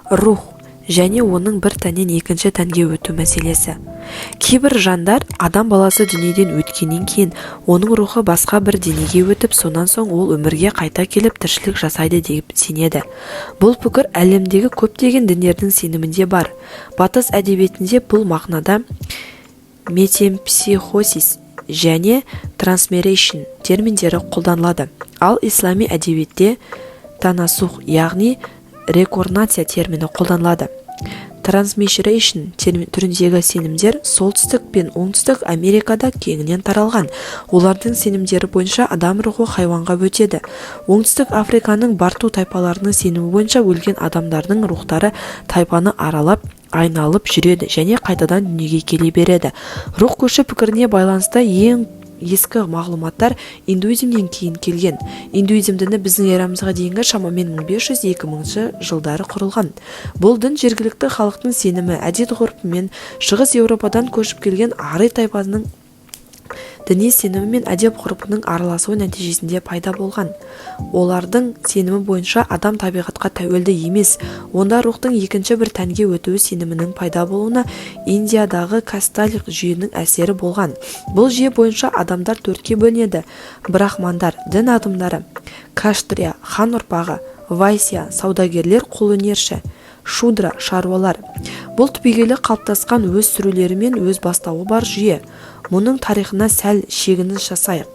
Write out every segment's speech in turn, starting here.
Рух және оның бір тәннен екінші тәнге өту мәселесі. Кейбір жандар адам баласы дүниеден өткеннен кейін оның рухы басқа бір денеге өтіп, сонан соң ол өмірге қайта келіп, тіршілік жасайды деп сенеді. Бұл пікір әлемдегі көптеген діндердің сенімінде бар. Батыс әдебиетінде бұл мағынада метемпсихосис және трансмигрейшн терминдері қолданылады. Ал ислами әдебиетте танасух, яғни реинкарнация термині қолданылады. Трансмигрейшн түріндегі сенімдер Солтүстік пен Оңтүстік Америкада кеңінен таралған. Олардың сенімдері бойынша адам рухы хайуанға өтеді. Оңтүстік Африканың барту тайпаларының сенімі бойынша өлген адамдардың рухтары тайпаны аралап, айналып жүреді және қайтадан дүниеге келе береді. Рух көші пікіріне байланысты ең ескі мағлұматтар индуизмнен кейін келген. Индуизм діні біздің эрамызға дейінгі шамамен 1500-2000 жылдары құрылған. Бұл дін жергілікті халықтың сенімі, әдет-ғұрпымен Шығыс Еуропадан көшіп келген арий тайпасының діни сенімі мен әдет-ғұрпының араласуы нәтижесінде пайда болған. Олардың сенімі бойынша адам табиғатқа тәуелді емес, онда рухтың екінші бір тәнге өтуі сенімінің пайда болуына Индиядағы касталық жүйенің әсері болған. Бұл жүйе бойынша адамдар төртке бөлінеді: брахмандар – дін адамдары, кшатрия – хан ұрпағы, вайсия – саудагерлер, қолөнерші, шудра – шаруалар. Бұл түбегейлі қалыптасқан, өз сүрелері мен өз бастауы бар жүйе. Мұның тарихына сәл шегініс жасайық.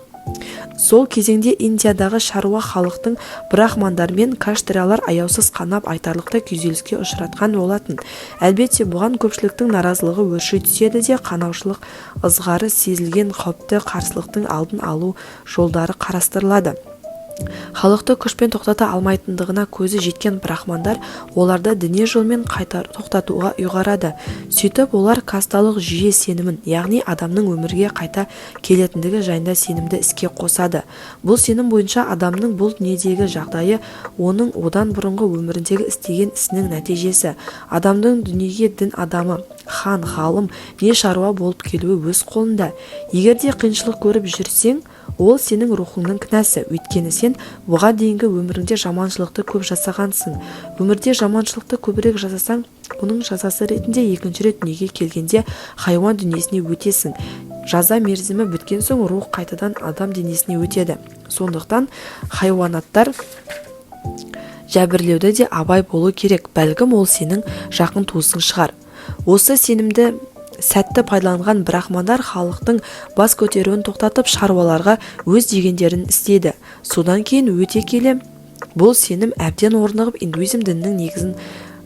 Сол кезеңде Индиядағы шаруа халықтың брахмандар мен кшатриялар аяусыз қанап, айтарлықтай күйзеліске ұшыратқан болатын. Әлбетте, бұған көпшіліктің наразылығы өрши түседі де, қанаушылық ызғары сезілген қауіпті қарсылықтың алдын алу жолдары қарастырылады. Халықты күшпен тоқтата алмайтындығына көзі жеткен брахмандар оларды діни жолмен тоқтатуға ұйғарады. Сөйтіп, олар касталық жүйе сенімін, яғни адамның өмірге қайта келетіндігі жайында сенімді іске қосады. Бұл сенім бойынша адамның бұл дүниедегі жағдайы – оның одан бұрынғы өміріндегі істеген ісінің нәтижесі. Адамның дүниеге дін адамы, хан, ғалым не шаруа болып келуі өз қолында. Егер де қиыншылық көріп жүрсең, ол сенің рухыңның кінәсі, өйткені сен бұған дейінгі өміріңде жаманшылықты көп жасағансың. Өмірде жаманшылықты көбірек жасасаң, бұның жазасы ретінде екінші рет дүниеге келгенде хайуан дүниесіне өтесің. Жаза мерзімі біткен соң рух қайтадан адам денесіне өтеді. Сондықтан хайуанаттар жәбірлеуді де абай болу керек, бәлкім, ол сенің жақын туысың шығар. Осы сенімді сәтті пайдаланған брахмандар халықтың бас көтеруін тоқтатып, шаруаларға өз дегендерін істеді. Содан кейін өте келе бұл сенім әбден орнығып, индуизм дінінің негізін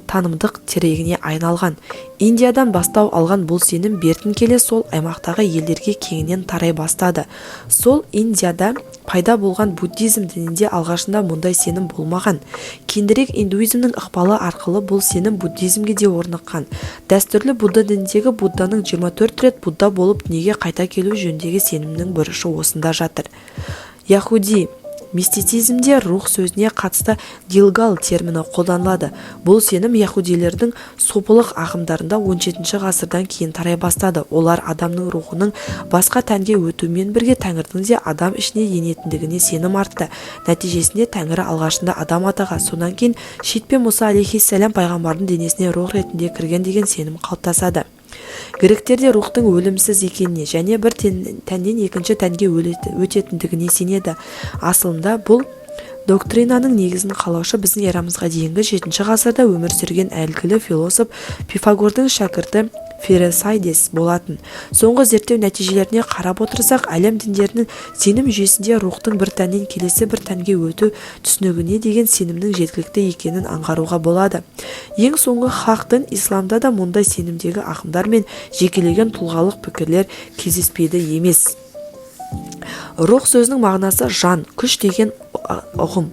танымдық тірегіне айналған. Индиядан бастау алған бұл сенім бертін келе сол аймақтағы елдерге кеңінен тарай бастады. Сол Индияда пайда болған буддизм дінінде алғашында мұндай сенім болмаған. Кейінірек индуизмнің ықпалы арқылы бұл сенім буддизмге де орныққан. Дәстүрлі будда дініндегі Будданың 24 рет Будда болып дүниеге қайта келуі жөніндегі сенімнің бұрышы осында жатыр. Яхуди мистицизмде рух сөзіне қатысты гилгал термині қолданылады. Бұл сенім яхудилердің сопылық ағымдарында 17 ғасырдан кейін тарай бастады. Олар адамның рухының басқа тәнге өтуімен бірге тәңірдің де адам ішіне енетіндігіне сенім артты. Нәтижесінде тәңірі алғашында Адам атаға, содан кейін Шит пен Мұса алейхиссалам пайғамбардың денесіне рух ретінде кірген деген сенім қалыптасады. Гректерде рухтың өлімсіз екеніне және бір тәннен екінші тәнге өтетіндігіне сенеді. Асылында, бұл доктринаның негізін қалаушы біздің эрамызға дейінгі 7 ғасырда өмір сүрген әйгілі философ Пифагордың шәкірті Фересайдес болатын. Соңғы зерттеу нәтижелеріне қарап отырсақ, әлем діндерінің сенім жүйесінде рухтың бір тәннен келесі бір тәнге өту түсінігіне деген сенімнің жеткілікті екенін аңғаруға болады. Ең соңғы хақ дін исламда да мұндай сенімдегі ағымдар мен жекелеген тұлғалық пікірлер кездеспейді емес. Рух сөзінің мағынасы жан, күш деген ұғым,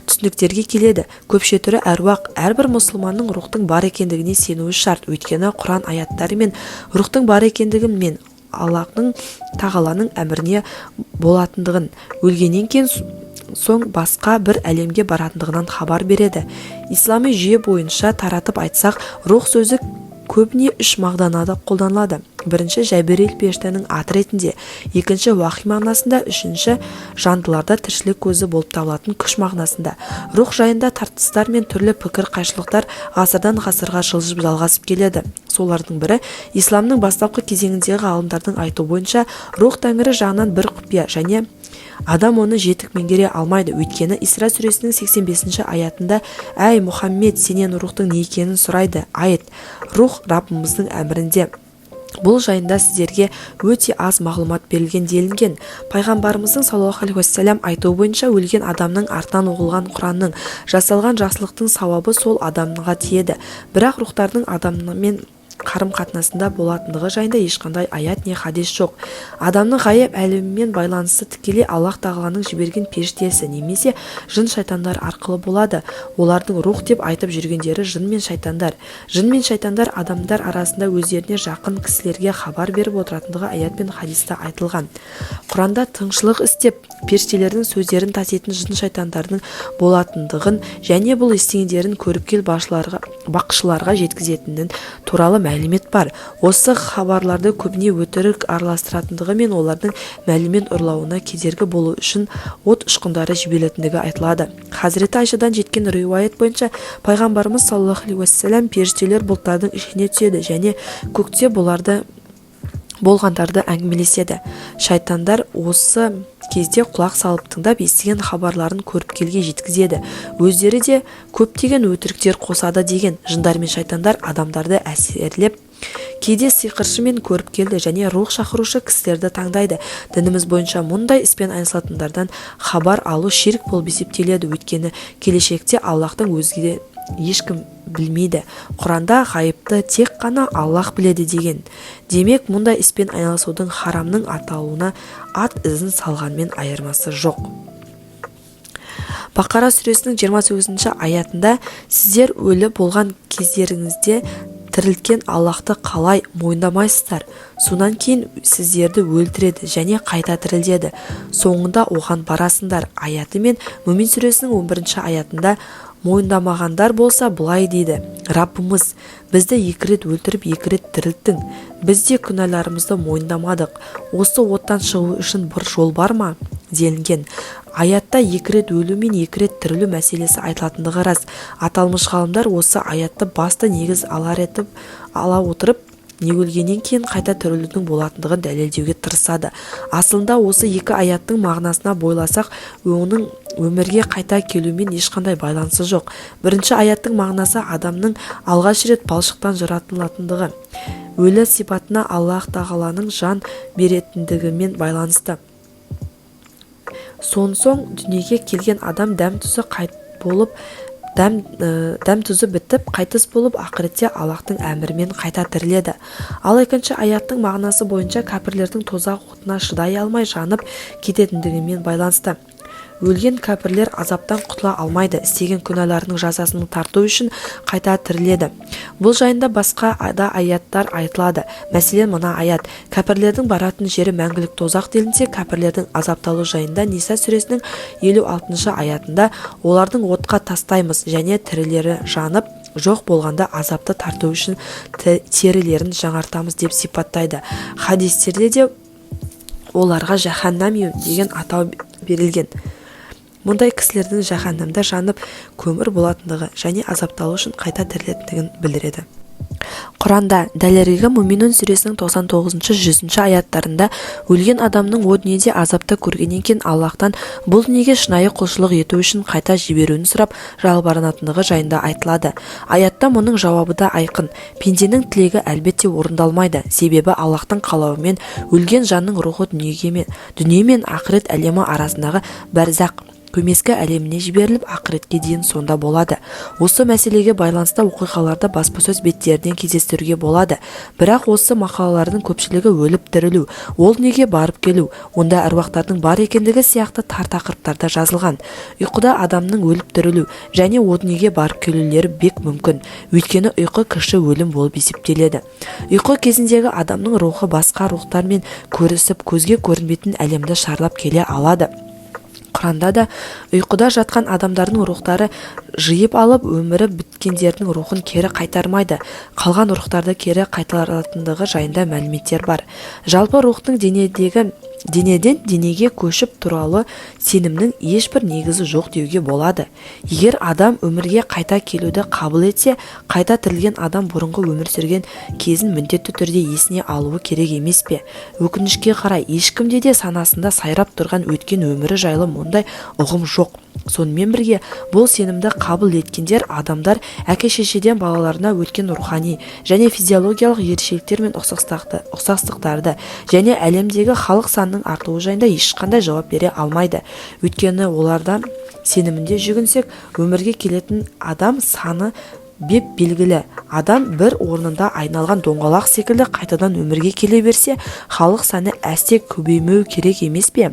түсініктерге келеді. Көпше түрі әруақ. Әрбір мұсылманның рухтың бар екендігіне сенуі шарт, өйткені Құран аяттары мен рухтың бар екендігі мен Аллахтың тағаланың әміріне болатындығын, өлгеннен кейін соң басқа бір әлемге баратындығынан хабар береді. Ислами жүйе бойынша таратып айтсақ, рух сөзі көбіне үш мағынада қолданылады. Бірінші, Жәбірейіл періштенің аты ретінде, екінші, уахи мағынасында, үшінші, жандыларда тіршілік көзі болып табылатын күш мағынасында. Рух жайында тартыстар мен түрлі пікір қайшылықтар ғасырдан ғасырға жылжып жалғасып келеді. Солардың бірі, исламның бастапқы кезеңіндегі ғалымдардың айтуы бойынша, рух Тәңірі жағынан бір құпия және адам оны жетік меңгере алмайды. Өйткені Исра сүресінің 85-ші аятында: «Әй, Мұхаммед, сенен рухтың не екенін сұрайды. Айт: рух Раббымыздың әмірінде. Бұл жайында сіздерге өте аз мағлұмат берілген», – делінген. Пайғамбарымыздың, саллаллаху алейхи уассалам, айтуы бойынша, өлген адамның артынан оқылған Құранның, жасалған жақсылықтың сауабы сол адамға тиеді. Бірақ рухтардың адаммен қарым-қатынасында болатындығы жайында ешқандай аят не хадис жоқ. Адамның ғайып әлемімен байланысы тікелей Аллах Тағаланың жіберген періштесі немесе жын-шайтандар арқылы болады. Олардың рух деп айтып жүргендері жын мен шайтандар. Жын мен шайтандар адамдар арасында өздеріне жақын кісілерге хабар беріп отыратындығы аят пен хадиста айтылған. Құранда тыңшылық істеп, періштелердің сөздерін таситын жын-шайтандардың болатындығын және бұл естігендерін көріпкел бақшыларға жеткізетінін туралы мәлімет бар. Осы хабарларды көбіне өтірік араластыратындығы мен олардың мәлімет ұрлауына кедергі болу үшін от ұшқындары жіберілетіндігі айтылады. Хазіреті Айшадан жеткен риуаят бойынша, пайғамбарымыз, саллаллаху алейхи уассалам: «Періштелер бұлттардың ішіне түседі және көкте бұларды болғандарды әңгімелеседі. Шайтандар осы кезде құлақ салып тыңдап, естіген хабарларын көріпкелге жеткізеді. Өздері де көптеген өтіріктер қосады», – деген. Жындар мен шайтандар адамдарды әсерлеп, кейде сиқыршы мен көріпкелді және рух шақырушы кісілерді таңдайды. Дініміз бойынша мұндай іспен айналысатындардан хабар алу ширк болып есептеледі. Өйткені келешекте Аллахтың өзге ешкім білмейді. Құранда ғайыпты тек қана Аллах біледі деген. Демек, мұндай іспен айналысудың харамның аталуына ат ізін салғанмен айырмасы жоқ. Бақара сүресінің 28 аятында: «Сіздер өлі болған кездеріңізде тірілткен Аллахты қалай мойындамайсыздар? Сонан кейін сіздерді өлтіреді және қайта тірілтеді. Соңында оған барасыңдар», – аяты мен Мүмин сүресінің 11 аятында: «Мойындамағандар болса былай дейді: Раббымыз, бізді екі рет өлтіріп, екі рет тірілттің. Біз де күнәларымызды мойындамадық. Осы оттан шығу үшін бір жол бар ма?» – делінген. Аятта екі рет өлу мен екі рет тірілу мәселесі айтылатындығы рас. Аталмыш ғалымдар осы аятты басты негіз алар етіп ала отырып, өлгеннен кейін қайта тірілудің болатындығын дәлелдеуге тырысады. Асылында осы екі аяттың мағынасына бойласақ, оның өмірге қайта келумен ешқандай байланысы жоқ. Бірінші аяттың мағынасы адамның алғаш рет балшықтан жаратылатындығы, өлі сипатына Аллах Тағаланың жан беретіндігімен байланысты. Сонсоң дүниеге келген адам дәм-тұзы қайт болып дәм-тұзы бітіп, қайтыс болып, ақыретте Аллахтың әмірімен қайта тіріледі. Ал екінші аяттың мағынасы бойынша, кәпірлердің тозақ отына шыдай алмай жанып кететіндігімен байланысты. Өлген кәпірлер азаптан құтыла алмайды, істеген күнәларының жазасын тарту үшін қайта тіріледі. Бұл жайында басқа да аяттар айтылады. Мәселен, мына аят: «Кәпірлердің баратын жері мәңгілік тозақ», – делінсе, кәпірлердің азапталу жайында Ниса сүресінің 56 аятында: «Олардың отқа тастаймыз және тірілері жанып жоқ болғанда азапты тарту үшін терілерін жаңартамыз», – деп сипаттайды. Хадистерде де оларға жаһаннам деген атау берілген. Мұндай кісілердің жаһаннамда жанып көмір болатындығы және азапталу үшін қайта тірілетіндігін білдіреді. Құранда, дәлірегі Муминун сүресінің 99-, 100 аяттарында өлген адамның о дүниеде азапты көргеннен кейін Аллахтан бұл дүниеге шынайы құлшылық ету үшін қайта жіберуін сұрап жалбарынатындығы жайында айтылады. Аятта мұның жауабы да айқын: пенденің тілегі әлбетте орындалмайды. Себебі Аллахтың қалауымен өлген жанның рухы дүние мен ақырет әлемі арасындағы бәрзақ, көмескі әлеміне жіберіліп, ақыретке дейін сонда болады. Осы мәселеге байланысты оқиғаларды баспасөз беттерінен кездестіруге болады. Бірақ осы мақалалардың көпшілігі өліп тірілу, ол дүниеге барып келу, онда әруақтардың бар екендігі сияқты тар тақырыптарда жазылған. Ұйқыда адамның өліп тірілу және о дүниеге барып келулері бек мүмкін. Өйткені ұйқы кіші өлім болып есептеледі. Ұйқы кезіндегі адамның рухы басқа рухтармен көрісіп, көзге көрінбейтін әлемді шарлап келе алады. Құранда да ұйқыда жатқан адамдардың рухтары жиып алып, өмірі біткендердің рухын кері қайтармайды, қалған рухтарды кері қайтаратындығы жайында мәліметтер бар. Жалпы, рухтың денедегі денеден денеге көшіп туралы сенімнің ешбір негізі жоқ деуге болады. Егер адам өмірге қайта келуді қабыл етсе, қайта тірілген адам бұрынғы өмір сүрген кезін міндетті түрде есіне алуы керек емес пе? Өкінішке қарай, ешкімде де санасында сайрап тұрған өткен өмірі жайлы мұндай ұғым жоқ. Сонымен бірге, бұл сенімді қабыл еткендер адамдар әке-шешеден балаларына өткен рухани және физиологиялық ерекшеліктер мен ұқсастықтарды және әлемдегі халық санының артуы жайында ешқандай жауап бере алмайды. Өйткені оларда сенімінде жүгінсек, өмірге келетін адам саны беп-белгілі. Адам бір орнында айналған доңғалақ секілді қайтадан өмірге келе берсе, халық саны әсте көбеймеу керек емес пе?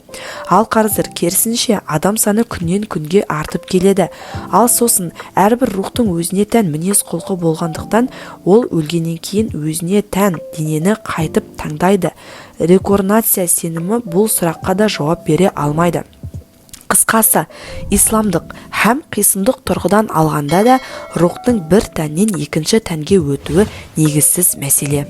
Ал қазір керісінше, адам саны күннен күнге артып келеді. Ал сосын әрбір рухтың өзіне тән мінез-құлқы болғандықтан, ол өлгеннен кейін өзіне тән денені қайтып таңдайды. Рекорнация сенімі бұл сұраққа да жауап бере алмайды. Қысқасы, исламдық һәм қисындық тұрғыдан алғанда да рухтың бір тәннен екінші тәнге өтуі негізсіз мәселе.